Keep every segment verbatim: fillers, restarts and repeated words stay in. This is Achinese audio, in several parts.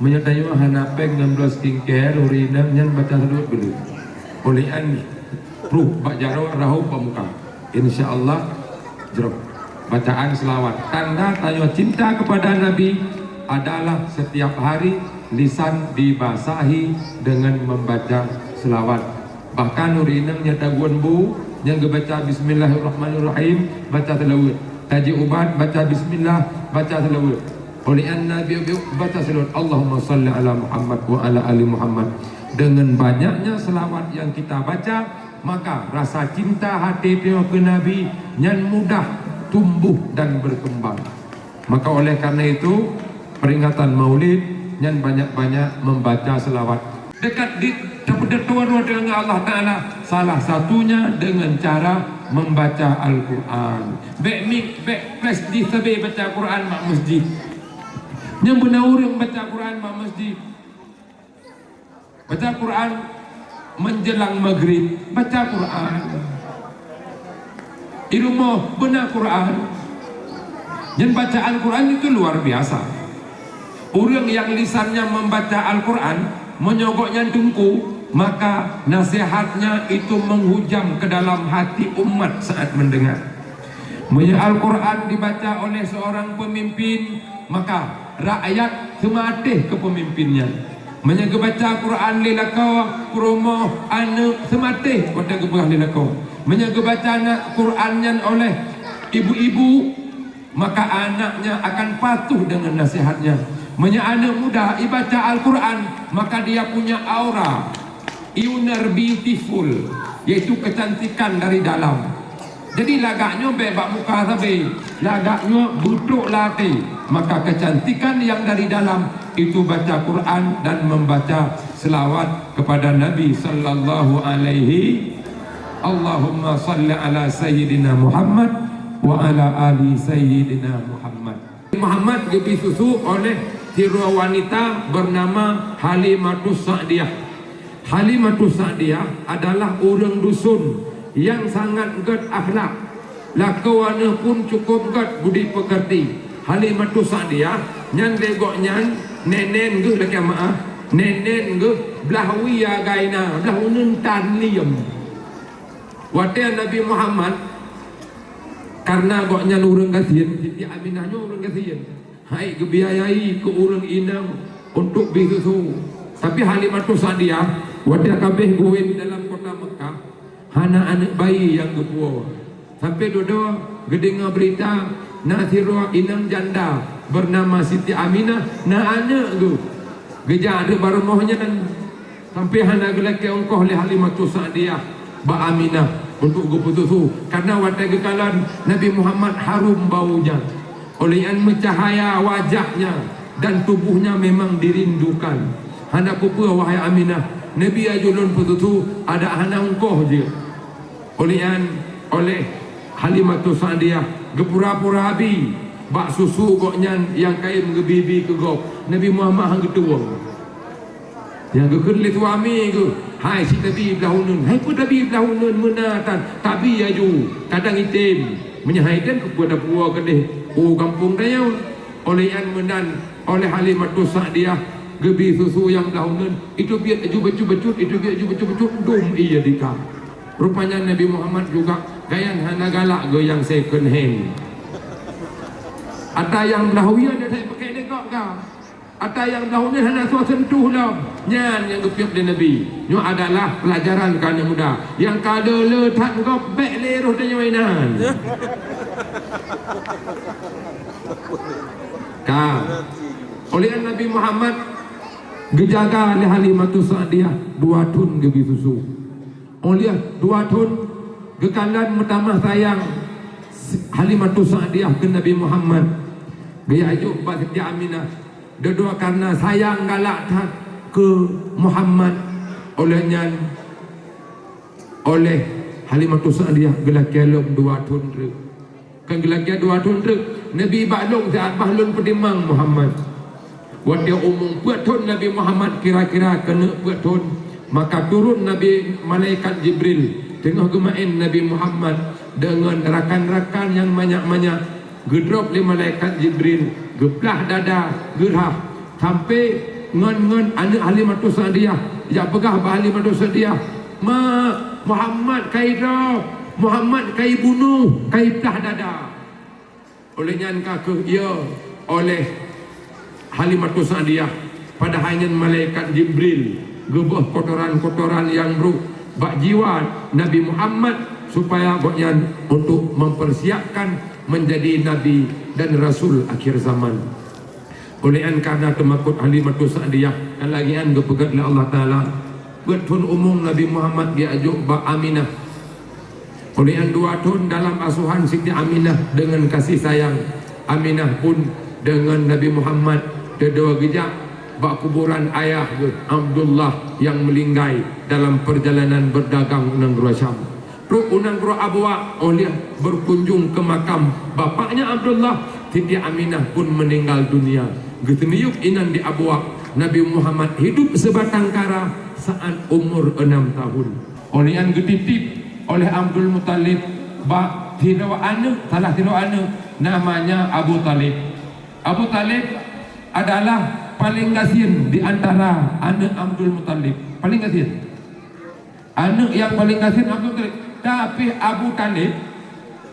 Meunyoe tanyoe hana péng ngon bloe skincare, ureueng inong nyan baca seulaweuet dulu. Oleh nyan, pruh bak jaroe, rahom bak muka. Insya Allah, jroh. Bacaan selawat. Tanda tanyoe cinta kepada Nabi adalah setiap hari lisan dibasahi dengan membaca selawat. Bahkan ureueng inong nyang taguon bu, nyang geubaca bismillahirrahmanirrahim, baca seulaweuet. Tajiôh ubat, baca bismillah, baca seulaweuet. Oleh nyan na biôk-biôk baca seulaweuet, Allahumma salli ala Muhammad wa ala ali Muhammad. Dengan banyaknya selawat yang kita baca, maka rasa cinta hati tanyoe keu Nabi nyan mudah tumbuh dan berkembang. Maka oleh karena itu, peringatan Maulid nyan banyak-banyak membaca selawat. Dekat di, tapeudeutoe droe deungon Allah Taala, salah satunya dengan cara membaca Al-Quran. Bék mik, bék pes jih sabe baca Quran bak masjid. Nyang beuna ureueng baca Quran bak masjid. Baca Quran menjelang maghrib, baca Quran. Di rumoh beuna Quran. Dan bacaan Quran itu luar biasa. Ureueng nyang lisannya membaca Al-Quran, meunyoe gobnyan teungku, maka nasihatnya itu menghujam ke dalam hati umat saat mendengar. Meunyoe Al-Quran dibaca oleh seorang pemimpin, maka rakyat seumatéh keu pemimpin nyan. Meunyoe geubaca Quran lé lakoe, keu rumoh, aneuk seumatéh watée geupeugah lé lakoe. Meunyoe geubaca na-, Quran nyan oleh ibu-ibu, maka anaknya akan patuh dengan nasihatnya. Meunyoe aneuk muda ibaca Al-Quran, maka dia punya aura inner beautiful, yaitu kecantikan dari dalam. Jadi lagak nyoe bék bak muka sabe, lagak nyoe beutrok lam até. Maka kecantikan yang dari dalam itu baca Quran dan membaca selawat kepada Nabi sallallahu alaihi. Allahumma salli ala sayyidina Muhammad wa ala ali sayyidina Muhammad. Muhammad geubi susu oleh sidroe wanita bernama Halimatus Sa'diyah. Halimatus Sa'diyah adalah ureueng dusun nyang sangat gét akhlak. Lakoe aneuëk pun cukup gét budi peukeurti. Halimatus Sa'diyah nyan lé gobnyan nenen geuh lakée meuáh, nenen geuh blah wie agai na, blah uneuen tan liem. Watée Nabi Muhammad, karena gobnyan ureueng gasien, Siti Aminah nyoe ureueng gasien. Hai geubiayai keu ureueng inong untuk bi susu. Tapi Halimatus Sa'diyah, watée ka abéh geuwén dalam kota Mekkah, hana aneuëk bayi nyang geupuwoe. Sampai dudoe geudeungoe beurita na sidroe inong janda beunama Siti Aminah na aneuëk geuh. Geujak ateueh bak rumoh nyan. Sampai hana geulakée ongkoh lé Halimatus Sa'diyah bak Aminah untuk geupeususu, karena watée geukalon Nabi Muhammad harum bau nyan. Oleh nyan meucahaya wajahnya dan tubuhnya memang dirindukan. Hana peue-peue wahai Aminah, neubi aju lôn peususu, adak hana ongkoh jeuet. Oleh nyan, oleh Halimatus Sa'diyah geupura-pura abi bak susu gobnyan nyang kayém geubi-bi keu gob. Nabi Muhammad han geutuwong. Nyang geukheun lé suami geuh, "Hai si tabi blah uneuen, hai peue tabi blah uneuen meuna tan, tabi aju, kadang item. Meunyoe han item, keupeue tapuwoe keudeh u gampông tanyoe?" Oleh nyan meunan, oleh Halimatus Sa'diyah geubi susu nyang blah uneuen, itu biet aju bacut-bacut, itu biet aju bacut-bacut, dum ie dika. Rupanya Nabi Muhammad juga gobnyan hana galak geuh nyang second hand. Ata nyang blah uneuen dia tak pakai lé gob ka. Ata nyang blah uneuen hana soe sentuh lom. Nyan nyang geupiôh lé Nabi. Nyoe adalah pelajaran keu aneuk muda. Nyang ka le-le that gob bék lé roh tanyoe inan. Ka. Oleh Nabi Muhammad geujaga lé Halimatus Sa'diyah dua thon geubi susu. Óh lheueh dua thon geukalon meutamah sayang Halimatus Sa'diyah keu Nabi Muhammad. Geuyue jok bak Siti Aminah. Dudoe kareuna sayang galak that keu Muhammad, óh lheueh nyan, óh lheueh Halimatus Sa'diyah geulakée lom dua thon treuk. Kan geulakée dua thon treuk, neubi bak lôn siat bah lôn peutimang Muhammad. Watée umu peuet thon Nabi Muhammad kira-kira keuneuk peuet thon, maka turun Nabi malaikat Jibril teungoh geumaén Nabi Muhammad deungon rakan-rakan nyang manyak-manyak. Geudrop lé malaikat Jibril, geuplah dada, geurhah, sampai Ngon, ngon aneuk Halimatus Sa'diyah, jak peugah bak Halimatus Sa'diyah, "Ma, Muhammad ka idrob, Muhammad ka ibunoh, ka iplah dada." Oleh nyan ka kheueh, ya, oleh Halimatus Sa'diyah, padahai nyan malaikat Jibril geubeuh kotoran-kotoran nyang brok bak jiwa Nabi Muhammad, supaya gobnyan untuk mempersiapkan menjadi nabi dan rasul akhir zaman. Oleh nyan, karena teumakot Halimatus Sa'diyah, ka lagèe nyan geupeugèt lé Allah Taala, peuet thon umong Nabi Muhammad geujok bak Aminah. Oleh nyan, dua thon dalam asuhan Siti Aminah dengan kasih sayang. Aminah pun dengan Nabi Muhammad teudoe geujak bak kuburan ayah geuh Abdullah nyang meuninggai dalam perjalanan berdagang u nanggroe Syam. Trok u nanggroe Abwa, oleh berkunjung ke makam bapaknya Abdullah, Siti Aminah pun meninggal dunia. Geuseumiyueb inan di Abwa, Nabi Muhammad hidup sebatang kara saat umur enam tahun. Oleh nyan geutitip oleh Abdul Muthalib bak sidroe aneuk, salah sidroe aneuk, namanya Abu Thalib. Abu Thalib adalah paling gasien di antara aneuk Abdul Muthalib. Paling gasien. Aneuk nyang paling gasien Abdul Muthalib. Tapi Abu Thalib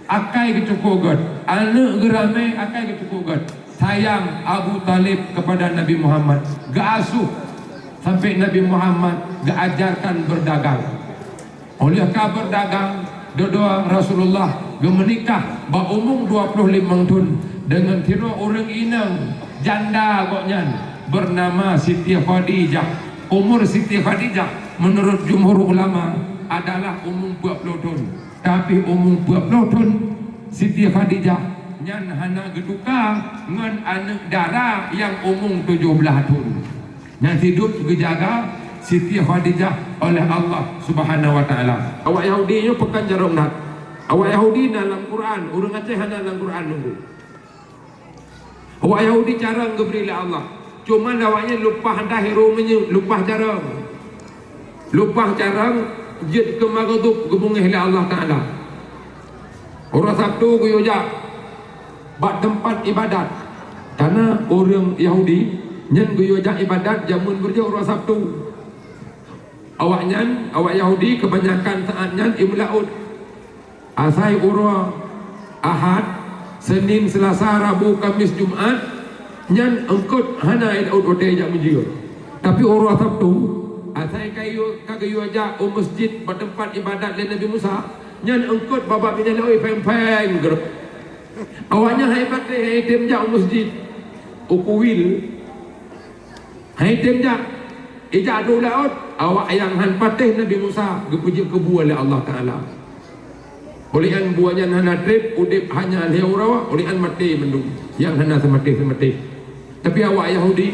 akai geucukôh gèt. Aneuk geuramé akai geucukôh gèt. Sayang Abu Thalib kepada Nabi Muhammad. Geuasuh sampai Nabi Muhammad geuajarkan berdagang. Oleh ka berdagang, dudoe Rasulullah geumeunikah bak umong dua ploh limong thon deungon sidroe ureueng inong janda gobnyan bernama Siti Khadijah. Umur Siti Khadijah menurut jumhur ulama adalah umong peuet ploh thon. Tapi umong peuet ploh thon Siti Khadijah nyan hana geutuka ngon aneuk dara nyang umong tujoh blaih thon. Nyang hidup geujaga Siti Khadijah oleh Allah Subhanahu wa Taala. Awak Yahudi nyoe peukon carông that. Awak Yahudi na lam Quran, ureueng Aceh hana lam Quran nunggu. Awak Yahudi carông geubri lé Allah. Cuman awaknyan lumpah dah hiru meunyoe, lumpah carông. Lumpah carông jeuet keu maghdub, geubeungéh lé Allah Taala. Uroe Sabtu geuyue jak bak teumpat ibadat. Kana ureueng Yahudi nyan geuyue jak ibadat jameun beureujoh uroe Sabtu. Awaknyan, awak Yahudi keubanyakan saát nyan imeulaôt. Asai uroe Ahad, Senin, Selasa, Rabu, Kamis, Jumat, nyan eungkôt hana imeulaôt watèe jak meujeuet. Tapi uroe Sabtu, asai ka yue-, ka geuyue jak u meuseujid bak teumpat ibadat lé Nabi Musa, nyan eungkôt babah binéh laôt phèng-phèng geuh. Awaknyan han patéh, han tem jak u meuseujid, u kuwil. Han tem jak. Ijak u laôt, awak nyang han patéh Nabi Musa geupeujeuet keu buet lé Allah Taala. Oleh nyan buet nyan hana trép, udép hanya lhèe uroe, oleh nyan maté mandum. Nyang hana seumaté-seumaté. Tapi awak Yahudi,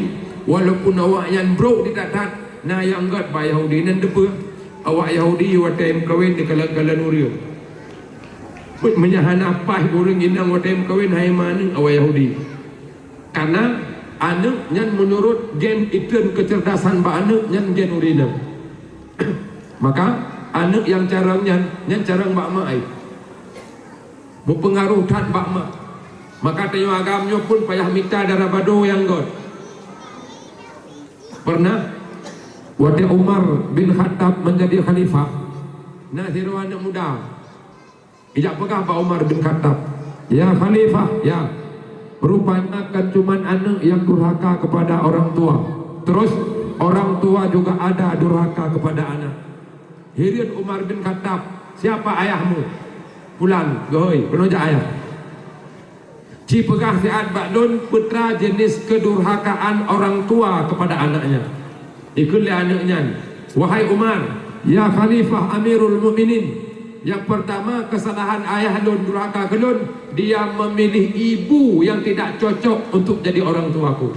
walaupun awaknyan brok di that-that, na nyang gèt bak Yahudi nyan teupeue. Awak Yahudi watèe meukawen dikalon-kalon ureueng. Meunyo hana paih ureueng inong watèe meukawen, hai ma aneuk awak Yahudi. Karena aneuk nyan meunurot gen itreun keucerdasan bak aneuk nyan gen ureueng inong. Maka aneuk nyang carông nyan, nyan carông bak mak ai. Meupeungaruh that bak mak. Maka tanyoe agam nyoe pun payah mita dara bado nyang gèt. Pernah, watèe Umar bin Khattab menjadi khalifah, na sidroe aneuk muda ijak peugah bak Umar bin Khattab, "Ya Khalifah, ya, rupanya kan cuman aneuk nyang durhaka kepada orang tua. Terus, orang tua juga ada durhaka kepada anak." Hireuen Umar bin Khattab, "Siapa ayahmu?" "Fulan." "Geuhôi, keunoe jak ayah." "Ci peugah siat bak lôn peue teuma jeunèh keudurhakaan orang tua kepada anaknya." Ikheun lé aneuk nyan, "Wahai Umar, ya Khalifah Amirul Mukminin, yang pertama kesalahan ayah lôn durhaka keu lôn, dia memilih ibu yang tidak cocok untuk jadi orang tuaku.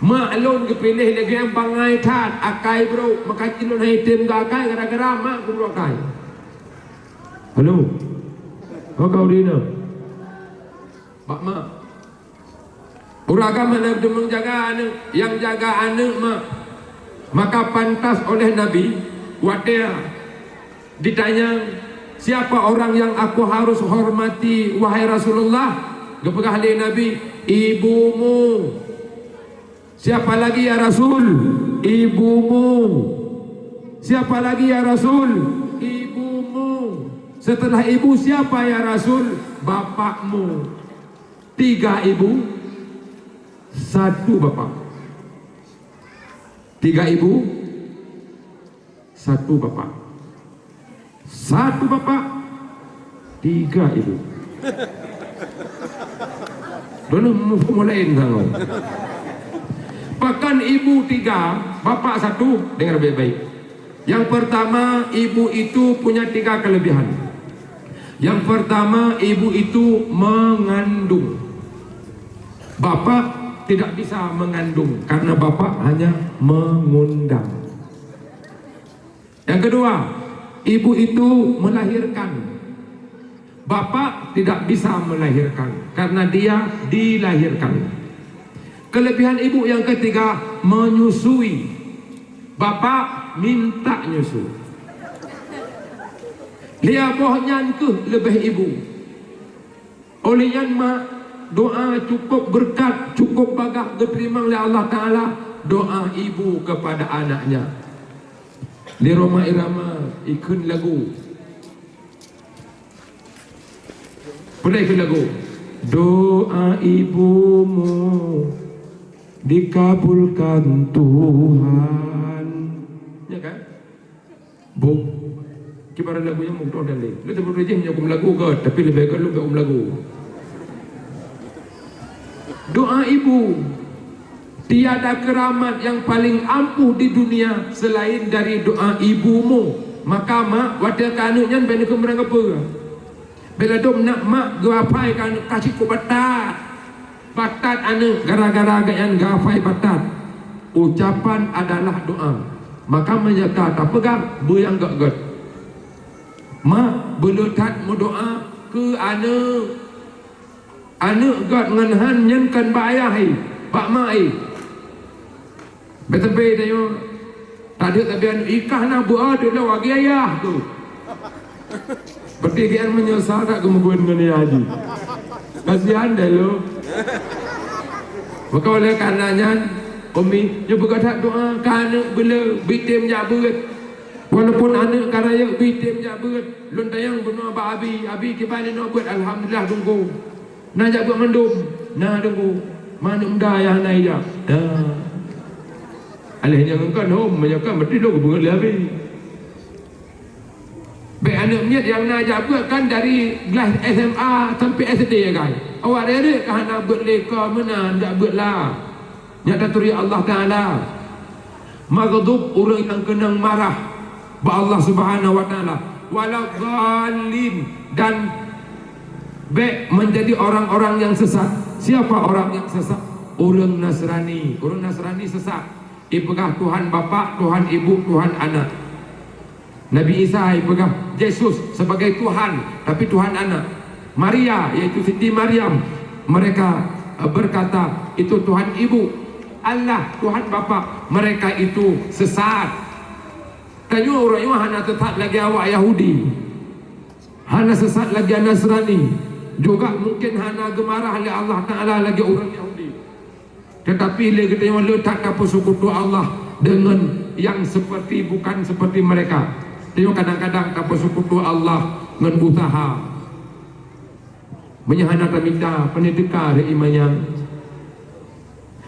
Mak lôn geupiléh lagèe bangai that, akai brok, maka cit lôn han tem geuakai gara-gara mak geubrok akai." Halo. Ho ka udeb na? Bak mak. Ureueng agam hana teumeujaga aneuk, nyang jaga aneuk mak. Maka pantas oleh Nabi, watèe ditanya, "Siapa orang yang aku harus hormati, wahai Rasulullah?" Geupeugah lé Nabi, "Ibumu." Siapa lagi ya Rasul? Ibumu. Siapa lagi ya Rasul? Ibumu. Setelah ibu siapa ya Rasul? Bapakmu. Tiga ibu, satu bapak. Tiga ibu, satu bapak. Satu bapak, tiga ibu. Dona mufhum lain sangat. Bahkan ibu tiga, bapak satu, dengar baik-baik. Yang pertama, ibu itu punya tiga kelebihan. Yang pertama, ibu itu mengandung. Bapak tidak bisa mengandung karena bapak hanya mengundang. Yang kedua, ibu itu melahirkan. Bapak tidak bisa melahirkan karena dia dilahirkan. Kelebihan ibu yang ketiga, menyusui. Bapak minta nyusu. Lia boh nyan keuh leubeh ibu. Oleh nyan mak, doa cukup berkat, cukup bagah geuteurimong lé Allah Taala, doa ibu kepada anaknya. Di Rhoma Irama ikheun lagu. Peudeh ikheun lagu. Doa ibumu dikabulkan Tuhan. Ya kan? Buk. Kiban lagu nyang mudah dan lé. Lé teupeu jih nyang kum lagu ke, tapi leubeh ke lubeh um lagu. Doa ibu. Tiada keramat yang paling ampuh di dunia selain dari doa ibumu. Maka mak, watèe ka aneuk nyan bèk neukheun meurang gapeue. Bila dum nak mak geuafai ka aneuk ka cit keu batat. Batat aneuk gara-gara geuh nyan geuafai batat. Ucapan adalah doa. Maka meunyoe ka tapeugah, beuyang göt-göt. Mak, beuleueh that meudoa keu aneuk. Aneuk göt ngon han nyan kon bak ayah, eh, bak mak, eh. Beuteupeue tanyoe, tadeuk tabi aneuk, ikah na beuo deulom agi ayah tu. Berarti geuh nyan meunyeusal that geumeugeuen ngon ayah jih. Kasihan deh lo. Maka oleh karena nyan, Umi, nyoe peugah that doa, ka aneuk beuleueh, beutem jak beuet. Walaupun aneuk ka rayeuk, beutem jak beuet. Lôn tanyong bunoe bak abi, abi kiban inoe beuet, alhamdulillah Teungku. Na jak beuet mandum, na Teungku. Ma aneuk muda nyang hana ijak. Na. Aléh nyang kon hom, meunyoe kon berarti lôn geubeungeut lé abi. Bèk aneuk miet nyang na jak beuet kan dari kelas S M A sampai S D ya kan. Awak rayeuk ka hana beuet lé ka meunan jak beuet lah. Nyak taturi Allah Taala. Maghdub, ureueng nyang keunong marah bak Allah Subhanahu wa Taala. Waladhdallin, dan bèk menjadi orang-orang yang sesat. Siapa orang yang sesat? Ureueng Nasrani. Ureueng Nasrani sesat. Ipeugah Tuhan Bapak, Tuhan Ibu, Tuhan Anak. Nabi Isa ipeugah Yesus sebagai Tuhan, tapi Tuhan Anak. Maria, yaitu Siti Maryam, mereka, eh, berkata, "Itu Tuhan Ibu." Allah, Tuhan Bapak, mereka itu sesat. Tanyoe ureueng nyoe hana sesat lagèe awak Yahudi. Hana sesat lagèe Nasrani. Juga mungkin hana geumarah lé Allah Taala lagèe ureueng Yahudi. Tetapi lé geutanyoe le that tapeusekutu Allah dengan yang seperti bukan seperti mereka. Tanyoe kadang-kadang tapeusekutu Allah ngon usaha. Meunyoe hana tamita, pane teuka rhot ié manyang.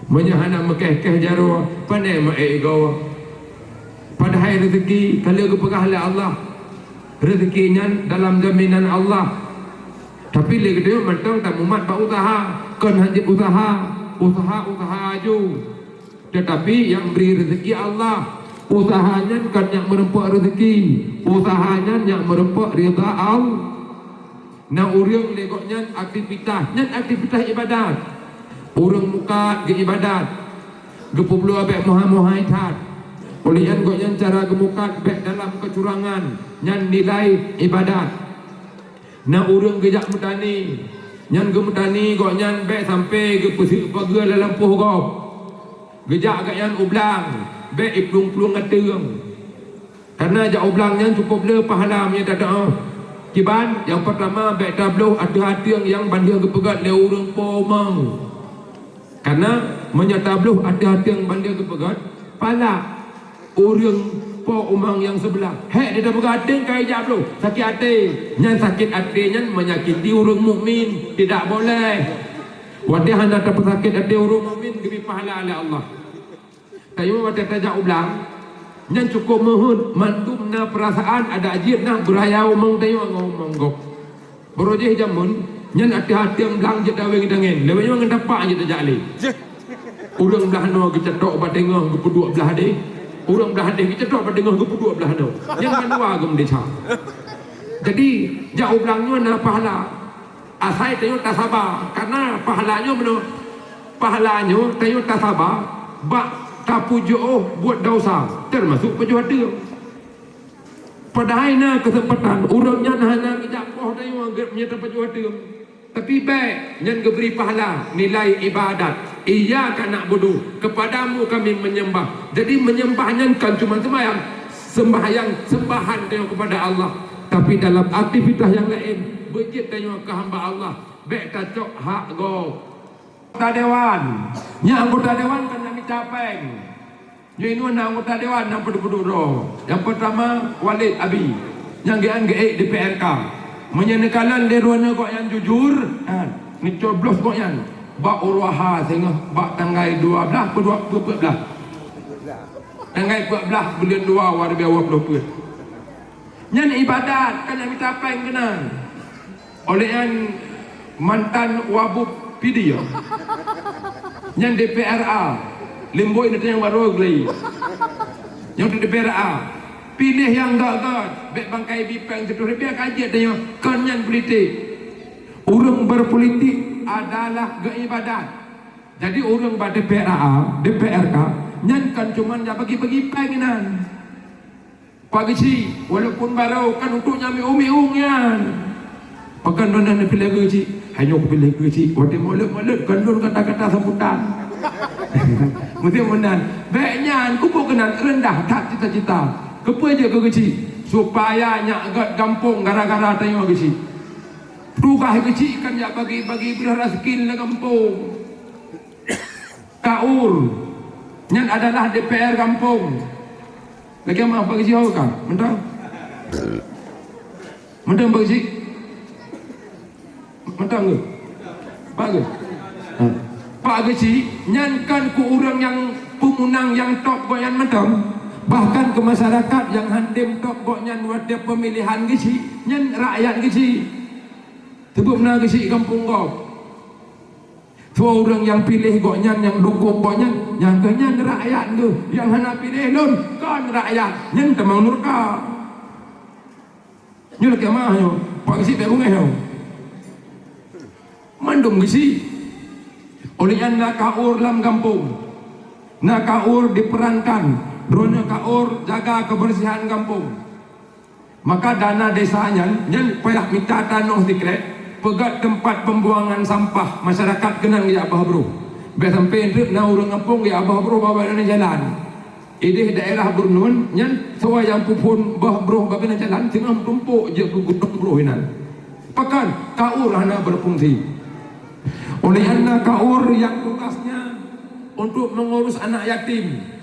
Meunyoe hana meukéh-kéh jaroe, pane meuék igoe. Padahai rezeki ka lheueh geupeugah lé Allah. Rezeki nyan dalam jaminan Allah. Tapi lé geutanyoe mantong tamumat bak usaha, kon hanjeuet usaha, usaha-usaha aju. Tetapi nyang bri rezeki Allah. Usaha nyan kon nyang meureumpok rezeki. Usaha nyan nyang meureumpok ridha Allah. Na ureueng lé gobnyan aktivitas, nyan aktivitas ibadat. Ureueng mukat geuibadat. Geupeubloe bèk meuhai-meuhai that. Oleh nyan gobnyan cara geumukat bèk dalam keucurangan, nyan nilai ibadat. Na ureueng geujak meutani, nyan geumeutani gobnyan bèk sampoe geupeuseuk pageue lam lampôh gob. Geujak gobnyan u blang, bèk iplueng-plueng ateueng. Karena jak u blang nyan cukup le pahala meunyoe tadoa. Kiban, nyang peurtama bèk tabloh ateueng-ateueng nyang ban lheueh geupeugöt lé ureueng po meuh. Karena Meunyoe tabloh ateueng-ateueng bandum geupeugét, palak ureuëng po umang nyang seubeulah. Hék, di tapeugah ateueng ka ijak bloh. Sakét até. Nyan sakét até nyan menyakiti ureuëng mukmin. Tidak boleh. Watée hana tapeusakét até ureuëng mukmin, geubri pahala lé Allah. Tanyoe watée tajak u blang, nyan cukôp meuheuet, mandum na peurasaan, adak jeuet na beuraya umong tanyoe ngon umong gob. Barô jih jameun, nyan ateueng-ateueng blang jeuet dawé ngon tangen, lewat nyoe ngon tapak jeuet tajak lé. Ureuëng blah noe geucetok bak teungoh geupeuduek blah déh, ureuëng blah déh geucetok bak teungoh geupeuduek blah noe. Nyan mandua geumeudesya. Jadi, jak u blang nyoe na pahala. Asai tanyoe tasaba, karena pahala nyoe meunoe. Pahala nyoe tanyoe tasaba bak tapujoe buet desya, teumasuk pajoh ateueng. Padahai na keuseumpatan ureuëng nyan hana geujak poh tanyoe gét meunyoe tapajoh ateueng. Tapi bék nyan geubri pahala nilai ibadat. Iyyaka na'budu, kepadamu kami menyembah. Jadi menyembah nyan kon cuma sembahyang, sembahyang sembahan tanyoe kepada Allah. Tapi dalam aktivitas nyang laén, beujeuet tanyoe keu hamba Allah. Bék tacok hak gob. Anggota dewan. Nyan anggota dewan kan nyang mita péng. Nyoe inoe na anggota dewan nyang peuduek-peuduek droe. Nyang peurtama Walid Abi. Nyang geuan geuék di P R K. Meunyoe neukalon lé droeneuh gobnyan jujur, ha, neucoblos gobnyan bak uroe ha singoh bak tanggai dua blaih peuduek peuet blaih. Tanggai peuet blaih buleuen dua dua ribèe dua ploh peuet. Nyan ibadat, kan nyang mita péng keunan. Oleh nyan mantan Wabub Pidie. Nyan D P R A. Limboi neutanyong baroe geulai. Nyang tu D P R A. Piléh nyang gét-gét, bék bangkai bipéng siploh ribèe ka jeuet tanyoe, kon nyan politik. Ureuëng berpolitik adalah geuibadat. Jadi ureuëng bak D P R A, D P R K, nyan kan cuman jak bagi-bagi péng inan. Pak Geuchik, walaupun barô kan untuk nyang miueng-miueng nyan. Pakon droeneuh neupiléh Geuchik? Hai nyoe kupiléh Geuchik, watèe mulod-mulod kon lôn kata-kata sambutan. Meusti meunan. Bék nyan, keupeue keunan reundah that cita-cita. Keupeue jeuet keu Geuchik? Supaya nyak gét gampông gara-gara tanyoe Geuchik. Tugaih Geuchik kan jak bagi-bagi beureuh raseuki lam gampông. Kaur, nyan adalah D P R gampông. Lagèe ma Pak Geuchik ho ka? Mantong? Mantong Pak Geuchik? Mantong ke? Pak ke? Ha. Pak Geuchik, nyan kan keu ureuëng nyang pemenang nyang top gobnyan mantong. Bahkan keu masyarakat nyang han tem top gobnyan watèe pemilihan Geuchik, nyan rakyat Geuchik. Teubuk na Geuchik gampông gob. Soe ureuëng nyang piléh gobnyan, nyang dukông gobnyan, nyang keuh nyan rakyat geuh. Nyang hana piléh lôn, kon rakyat, nyan tamong nurka. Nyoe lakèe ma nyoe, Pak Geuchik bèk beungèh nyoe. Mandum Geuchik. Oleh nyan na kaur lam gampông. Na kaur diperankan. Droeneuh kaur jaga kebersihan gampông. Maka dana desa nyan, nyan payah mita tanoh sikrek, peugöt teumpat pembuangan sampah masyarakat keunan geujak beuh broh. Bèk sampoe treuk na ureuëng gampông geujak beuh broh bak binéh jalan. Idéh daerah Beureunuen nyan, soe nyang peuphon beuh broh bak binéh jalan, teungoh meutumpôk jeuet keu gudong broh inan. Pakon, kaur hana berfungsi. Oleh nyan na kaur nyang tugasnya untuk mengurus anak yatim.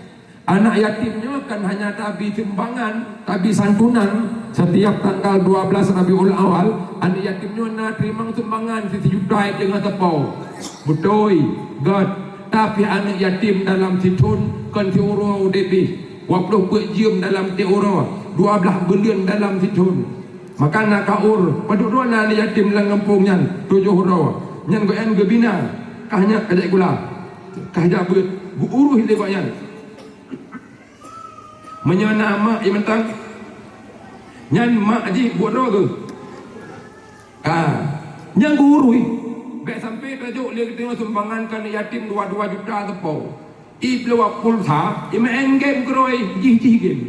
Anak yatim nyoe kan hanya tabi sumbangan, tabi santunan. Setiap tanggal dua belas Rabiul Awal, anak yatim nyoe na teurimong sumbangan sijuta teungoh teupô. Beutôi, göt. Tapi anak yatim dalam sithon kon siuroe udép jih. Dua ploh peuet jeuem dalam tiep uroe, dua blaih buleuen dalam sithon. Maka na kaur, padub droe na anak yatim lam gampông nyan, tujoh droe. Nyan gobnyan geubina, kah nyak ka jak sikula, kah jak beuet, geuurus lé gobnyan. Meunyoe na mak nyang mantong, nyan mak jih buet droe geuh. Ka, nyang geuurus, bèk sampoe tajok lé geutanyoe sumbangan keu aneuk yatim dua dua juta teupô. Ipluwah pulsa, imeu'en game keurôi, jih-jih game.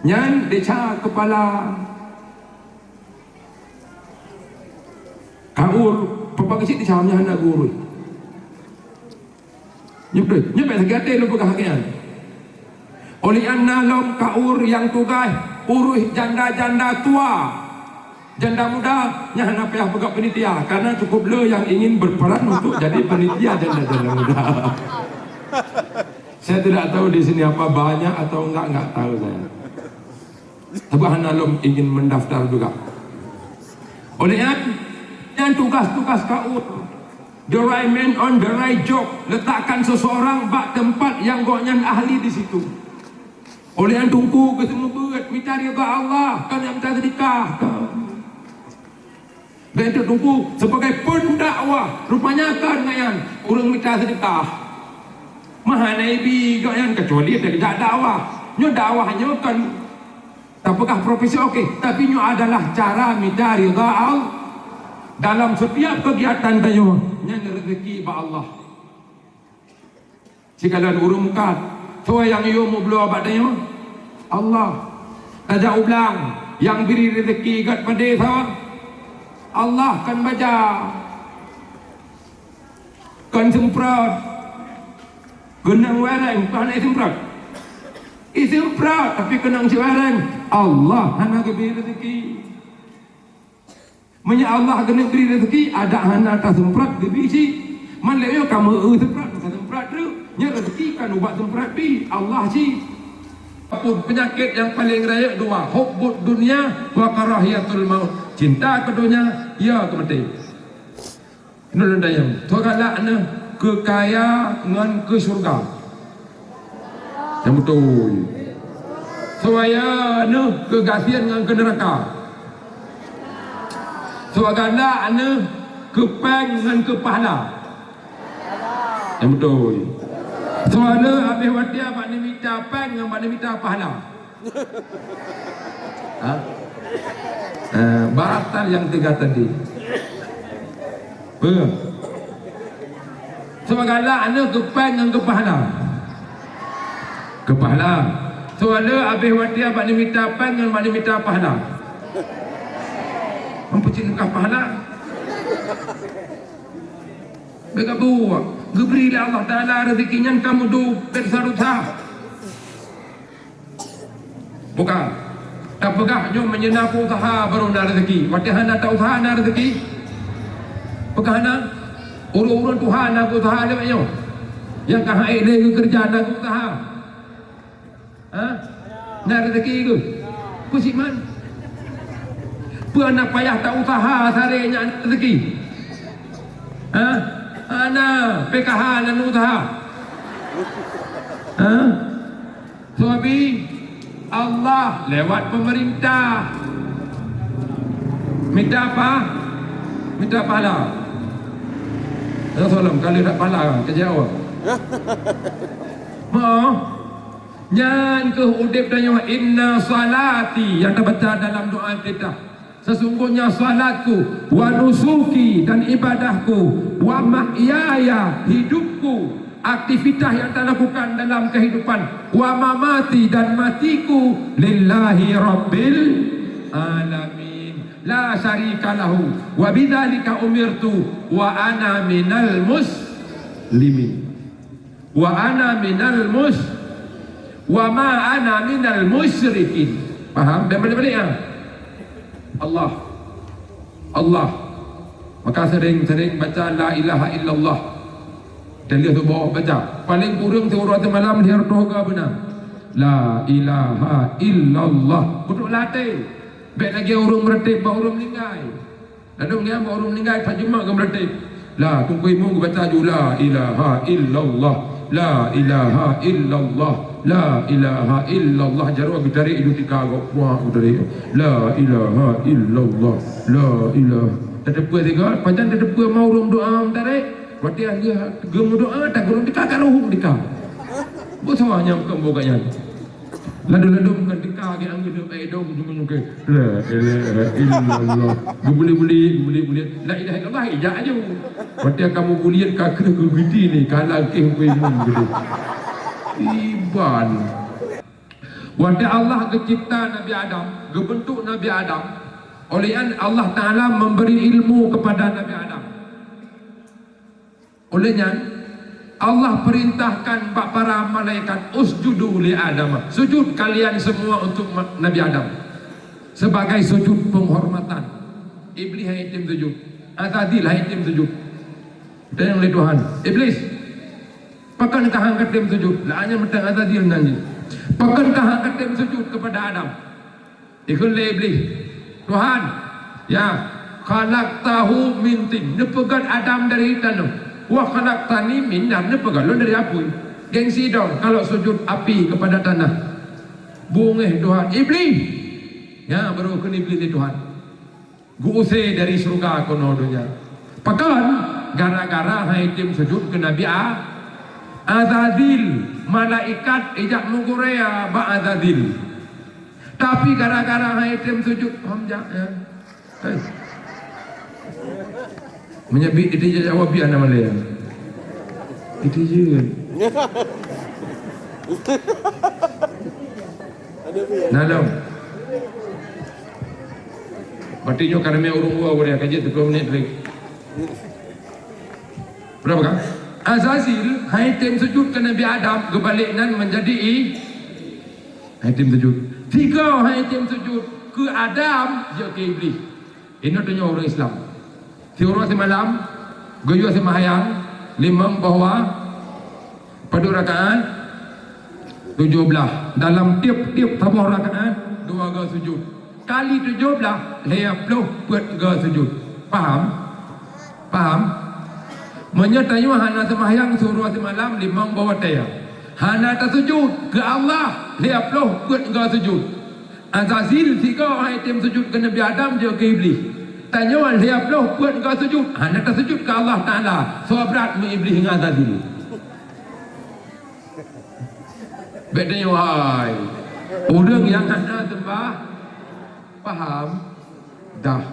Nyan desya keupala. Kaur, papa keuchik desya nyan hana geuurus. Nyoe beutôi, nyoe bèk sakét até lôn peugah lagèe nyan. Oleh nyan na lom kaur nyang tugaih urus janda-janda tua. Janda muda nyang hana payah peugah panitia, karena cukup le yang ingin berperan untuk jadi panitia janda-janda muda. Saya tidak tahu di sini apa banyak atau enggak, enggak tahu saya. Tapi hana lom ingin mendaftar juga. Oleh nyan, nyan tugas-tugas kaum. The right man on the right job. Letakkan seseorang bak tempat yang gobnyan ahli di situ. Oleh nyan teungku geuseumeubeuet mita ridha Allah, kon nyang mita seudeukah. Bék teungku sebagai pendakwah, rupanya kon nyan ureuëng mita seudeukah. Meuhana ibi gobnyan kecuali dari jak dakwah. Nyoe dakwah nyoe kon tapeugah profesi, oke, tapi nyoe adalah cara mita ridha Allah. Dalam setiap kegiatan tanyoe, nyan rezeki bak Allah. Sikalon ureuëng mukat, soe nyang yue meubloe bak tanyoe? Allah. Tajak u blang, nyang bri rezeki gét padé soe? Allah, kon baja. Kon seumprot. Keunong wereng, kon hana iseumprot. Iseumprot, tapi keunong cit wereng. Allah hana geubri rezeki. Meunyoe Allah keuneuk bri rezeki, adak hana taseumprot geubri cit. Man lé nyoe ka meu-eu seumprot, ka seumprot treuk. Nyoe rezeki kon ubat seumprot pih, Allah cit. Pun penyakit yang paling rayeuk dua, hubbud dunya wa karahiyatul maut. Cinta keu donya, ya keu maté. Nyoe lôn tanyong, soe galak neuh keu kaya ngon keu syurga? Nyang beutôi. Soe ya neuh keu gasien ngon keu neuraka? Soe galak neuh keu péng ngon keu pahala? Nyang beutôi. Soe neuh habéh watée bak neumita péng ngon bak neumita pahala? Ha? Eh, batal nyang teuga tadi. Peue? Soe galak neuh keu péng ngon keu pahala? Keu pahala. Soe le habéh watée bak neumita péng ngon bak neumita pahala? Ampun cit nikah pahala. Beugabuek, geubri lé Allah Taala rezeki nyan ka meuduek, bèk sa-sa. Bukan. Tapeugah nyoe meunyoe na peuusaha baru na rezeki. Watèe hana ta-usaha na rezeki? Peugah na. Ureueng-ureueng tuha na geuusaha lé nyoe. Nyang ka han ék lé geukeureuja na geuusaha. Ha? Na rezeki keuh? Peue cit man? Peue na payah ta-usaha saré nyan rezeki? Ha? Hana, P K H na usaha. Ha? Sabab Allah lewat pemerintah. Mita apa? Mita pahala. Rasulullah kalau tak pahala kerja awak. Mo, nyan keuh udép tanyoe, inna salati, nyang tabaca dalam doa iftitah. Sesungguhnya salatku, wa nusuki, dan ibadahku, wa mahyaya, hidupku, aktivitas yang talakukan dalam kehidupan, wa mamati, dan matiku, lillahi rabbil alamin, la syarika lahu, wa bidzalika umirtu, wa ana minal muslimin. Wa ana minal mus-, wa ma ana minal musyrikin. Paham? Dan balik-balik, ha? Allah. Allah. Maka sering-sering baca la ilaha illallah. Dan dia tu bawa baca. Paling kurang siuroe semalam dia toga beuna. La ilaha illallah. Beutôi latih. Bèk lagèe ureueng meuratéb bak ureueng meuninggai. Ladôm nyan bak ureueng meuninggai, that jeumah geumeuratéb. La, teungku imum geubaca ju, la ilaha illallah, la ilaha illallah, la ilaha illallah. Jaroe geutarek, iduek tika gob, puak geutarek. La ilaha illallah, la ilaha. Tateupeue sigoe, pajan tateupeue ma ureueng doa meutarek? Watèe geumeudoa, takureueng tika, ka lheueh tika. Beusoe nyang keu boh gobnyan. Ladôm-ladôm kan tika geuh anggeuet deuek, eh, dong, dong, dong, ke. La ilaha illallah. Geubuliet-buliet, geubuliet-buliet. La ilaha illallah, ijak aju. Watèe kamoe buliet ka kreueh geugeudi ni, ka lagèe bui mun gitu. Iban. Watèe Allah geucipta Nabi Adam, geubeuntuk Nabi Adam, oleh nyan Allah Taala memberi ilmu kepada Nabi Adam. Oleh nyan, Allah perintahkan bak para malaikat, "Usjudu li Adam." Sujud kalian semua untuk ma-, Nabi Adam. Sebagai sujud penghormatan. Iblih han item sujud. Azazil han item sujud. Tanyong lé Tuhan, "Iblih, pakon kah han katem sujud?" Lah nyan mantong Azazil nan jih. "Pakon kah han katem sujud kepada Adam?" Ikheun lé Iblih, "Tuhan, ya, khalaqtahu min tin, neupeugét Adam dari tanoh, wa khalaqtani min nar, neupeugét lôn dari apui. Gengsi dong kalau sujud api kepada tanah." Beungéh Tuhan, "Iblih!" Ya, baru kheun Iblih lé Tuhan. Geuuse dari syeuruga keunoe donya. Pakon? Gara-gara han item sujud keu Nabi A-, Azazil, malaikat ijak meugurée bak Azazil. Tapi gara-gara han item sujud, paham jak, ya? Hei. Meunyoe bit ijak jaweueb, biar na malée. Itu je. Nah, lom. Berarti nyoe ka ramé ureueng dua, boleh ka jeuet tiga puluh menit lagi. Berapa kan? Azazil han item sujud keu Nabi Adam, geubalek nan menjadi i-, han item sujud. Tiga han item sujud keu Adam, jeuet keu Iblih. Inoe tanyoe ureueng Islam. Siuroe simalam, geuyue seumahyang, limong boh wa-, padub rakaat? Tujoh blaih. Dalam tiep-tiep saboh rakaat, dua goe sujud. Kali tujoh blaih, lhèe ploh peuet goe sujud. Paham? Paham? Meunyoe tanyoe hana seumahyang siuroe simalam limong boh watèe, hana tasujud keu Allah, lhèe ploh peuet goe sujud. Azazil sigoe han item sujud keu Nabi Adam, jeuet keu Iblih. Tanyoe lhèe ploh peuet goe sujud, hana tasujud keu Allah Taala. Soe brat meu Iblih ngon Azazil? Bèk tanyoe hai. Ureueng nyang hana seumbah, paham? Dah.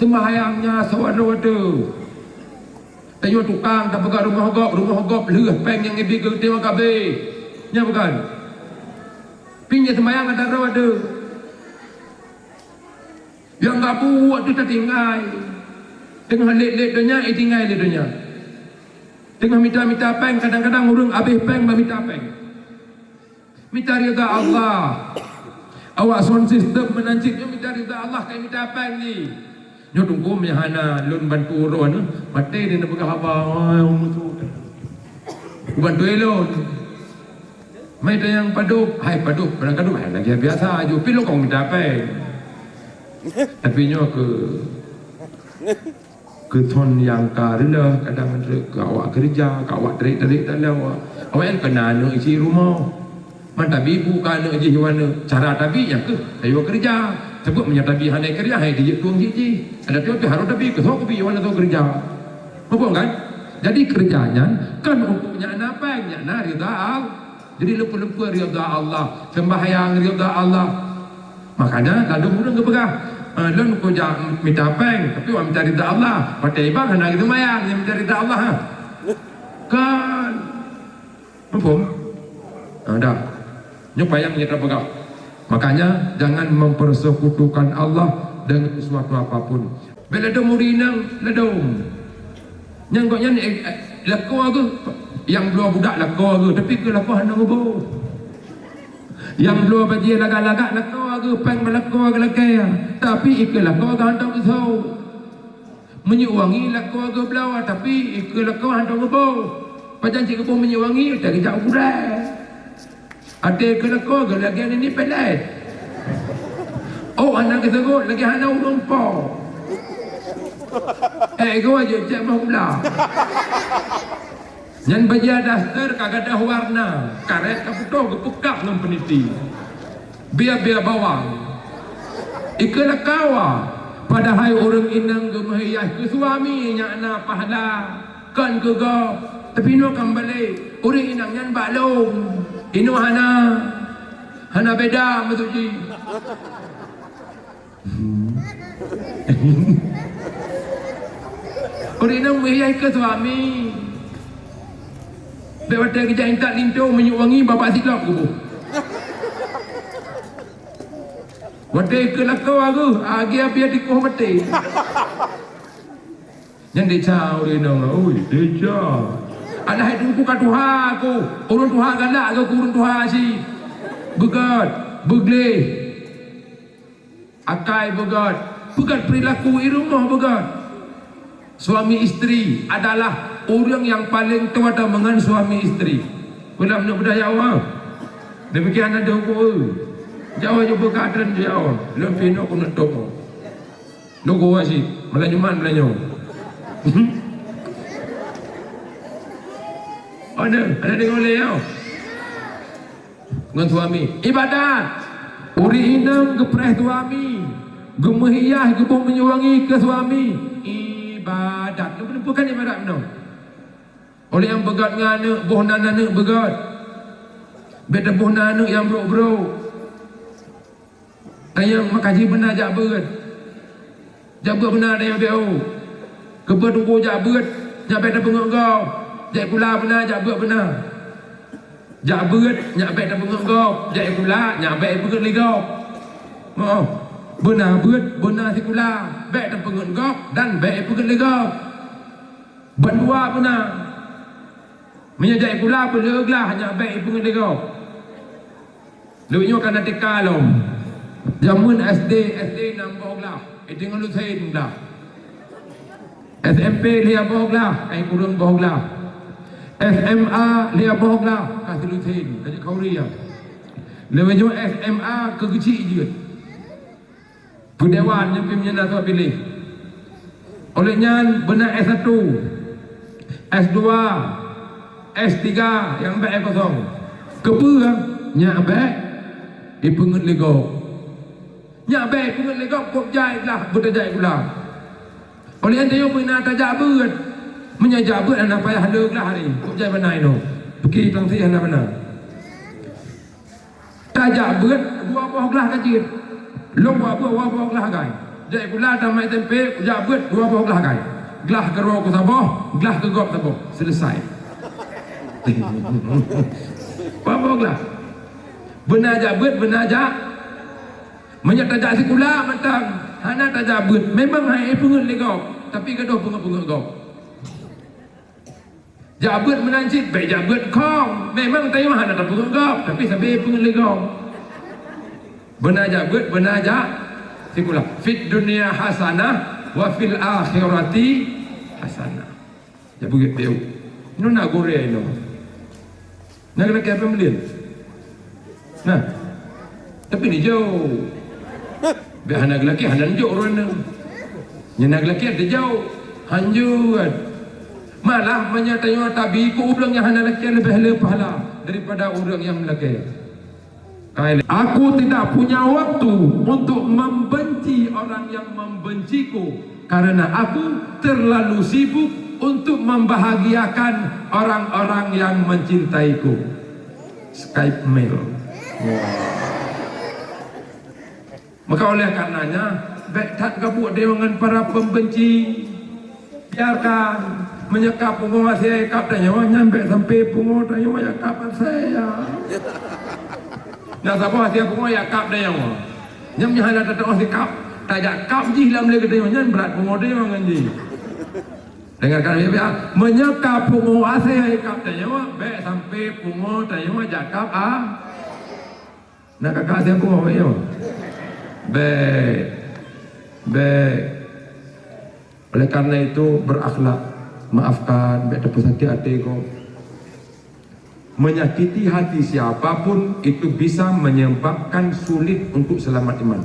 Seumahyang nyan sawadoe-wadoe. Tanyoe tukang tapeugah rumoh gob, rumoh gob lheueh pèng nyang geubri geuteumé kabeh. Nyan bukon? Pih nyan seumahyang ata droe-droe. Nyang gabu watèe tatinggai. Teungoh lét-lét donya, itinggai lé donya. Teungoh mita-mita pèng, kadang-kadang ureueng abéh pèng bak mita pèng. Mita ridha Allah. Awak sound system meunan cit nyoe mita ridha Allah, kai mita pèng jih. Nyoe teungku meuhana lôn bantu uroe nyoe, maté dia neupeugah haba, "Ai, ureueng tu." Kubantu lôn. Mai tanyong padub, hai padub, padang kadub, hai lagèe biasa aju, pih lôn kong mita pèng. Tapi nyoe keu Keu thôn nyang ka reuloh, kadang keu awak keureuja, keu awak tarék-tarék dalam awak. Awak nyan keu na aneuk isi rumoh. Man tabi bu keu aneuk jih wan cara tabi nyang keuh, ayo keureuja. Sabab meunyoe tabi hana keureuja, hai dijeuet tueng jih jih. Ada tiep-tiep harôh tabi, keu soe kubi wan atau keureuja. Muphom kan? Jadi keureuja nyan kan untuk nyak na pèng, nyak na ridha Allah. Jadi lumpur-lumpur ridha Allah, sembahyang ridha Allah. Makanya ladôm ureueng geupeugah, "Eh, lôn kujak mita pèng, tapi awak mita ridha Allah." Watèe iba hana geuseumayang, nyan mita ridha Allah, ha? Kan. Muphom? Ah, dah. Nyoe payah nyoe tapeugah. Makanya jangan mempersekutukan Allah dengan sesuatu apapun. Bèk ladôm ureueng inong, ladôm. Nyang gobnyan, eh, eh, lakoe geuh. Nyang bloe budak lakoe geuh, tapi keu lakoe hana geuboh. Nyang bloe bajèe lagak-lagak lakoe geuh, pèng bak lakoe geuh lakèe, tapi ikeu lakoe geuh hana geuboh. Minyeuk wangi lakoe geuh bloe, tapi ikeu lakoe hana geuboh. Pajan cit geuboh minyeuk wangi, watèe geujak u gudang. Até keu lakoe geuh lagèe nini pelet. Oh, hana geuseugot lagèe hana ureueng po. Eh, geuh jeuet cek meuh gula. Nyan bajèe daster ka gadôh warna, karét ka putôh geupeukab ngon peuniti. Bia-bia bawang. Ikeu lakoe, padahai ureueng inong geumeuhias keu suami nyan na pahala. Kon keu gob, tapi inoe ka meubalek. Ureueng inong nyan bak lôn. Inoe hana, hana beda maksud jih. Hmm. Ureueng inong meuhias keu suami. Bèk watèe geujak intat linto minyeuk wangi babah silop geuboh. Watèe keu lakoe geuh, agi abie tikoh maté. Nyan desya ureueng inong, oi, desya. Alah hai teungku ka tuha ku, ureueng tuha galak geuh keu ureueng tuha cit. Beugèt, beugleh. Akai beugöt, peugöt perilaku i rumoh beugöt. Suami isteri adalah ureuëng nyang paleng toe ateueh meungon suami isteri. Peue lam neuk beudah Jawa? Demikian ada buku. Jawa juga kadang Jawa. Lom pinok kena toko. Nunggu asyik, malam Jumat, malam nyoe. Ada, ada dengar boleh ya? Ngon suami. Ibadat. Ureuëng inong geupreh suami. Geumeuhias, geubeuet minyeuk wangi keu suami. Ibadat. Nyoe bukan ibadat meunoe. Oleh nyang beugöt ngon aneuk, boh nan aneuk beugöt. Bèk teuboh nan aneuk nyang brok-brok. Tanyong meukaji beuna jak beuet. Jak beuet beuna tanyong B O. Keubeue teungku jak beuet, nyak bèk tapeungeut gob. Jak sikula beuna, jak beuet beuna. Jak beuet, nyak bèk tapeungeut gob. Jak sikula, nyak bèk ipeungeut lé gob. Moh. Beuna beuet, beuna sikula, bèk tapeungeut gob dan bèk ipeungeut lé gob. Bandua beuna. Meunyoe jak sikula, beuleueh glah, nyak bèk ipeungeut lé gob. Lheueh nyoe ka na T K lom. Jameun S D, S D nam boh glah. Iteungoh lusen glah. S M P lhèe boh glah, ka kureueng boh glah. S M A lhèe boh glah, ka silusen, ka jeuet khauri ya. Lheueh nyoe S M A keu geuchik jeuet. Peudewan nyang pih meunyan na soe piléh. Oleh nyan beuna S satu, S dua, S tiga nyang bèk kosong. Keupeue nyak bèk ipeungeut lé gob. Nyak bèk ipeungeut lé gob kok jai glah beutajak sikula. Oleh nyan tanyoe beuna tajak beuet. Meunyoe jak beuet hana payah le glah hari. Kok jai bana inoe. Peuki tang si hana bana. Tajak beuet dua boh glah ka jeuet. Lôn jak beuet dua boh glah gai. Jak sikula tamat S M P, jak beuet dua boh glah gai. Glah keudroe ku saboh, glah keugob saboh. Selesai. Dua boh glah. Beuna jak beuet, beuna jak. Meunyoe tajak sikula mantong, hana tajak beuet. Memang hai peungeut lé gob, tapi gadoh peungeut-peungeut gob. Jak beuet meunan cit, bèk jak beuet khong. Memang tanyoe hana tapeungeut gob, tapi sabe peungeut lé gob. Beuna jak beuet, beuna jak sikula. Fid dunya hasanah wa fil akhirati hasanah. Jak beuet beu. Nyoe na goreng nyoe. Na keuneuk keupeue meulian? Nah, tapi neujok. Bèk hana geulakèe, hana neujok ureueng nyan. Nyang na geulakèe teujok. Hanjeuet. Malah meunyoe tanyoe tabi keu ureueng nyang hana lakèe leubeh le pahala daripada ureueng nyang meulakèe. Aku tidak punya waktu untuk membenci orang yang membenciku, karena aku terlalu sibuk untuk membahagiakan orang-orang yang mencintaiku. Skype mail. Maka oleh karenanya, bèk that gabuek deungon para pembenci. Biarkan, meunyoe kap pungo asèe kap tanyoe, nyan bèk sampai pungo tanyoe jak kap asèe, ya. Nah, saboh asèe pungo jak kap tanyoe. Nyan meunyoe hana tatu'oh sikap, tajak kap jih lam lé geutanyoe, nyan brat pungo tanyoe ngon jih. Dengarkan baik-baik, ah. Meunyoe ka pungo asèe kap tanyoe, bèk sampai pungo tanyoe jak kap, ah. Nah, kakak siapa awak nyoe? Bèk. Bèk. Oleh karena itu, berakhlak. Maafkan, bèk tapeusakét até gob. Menyakiti hati siapa pun itu bisa menyebabkan sulit untuk selamat iman.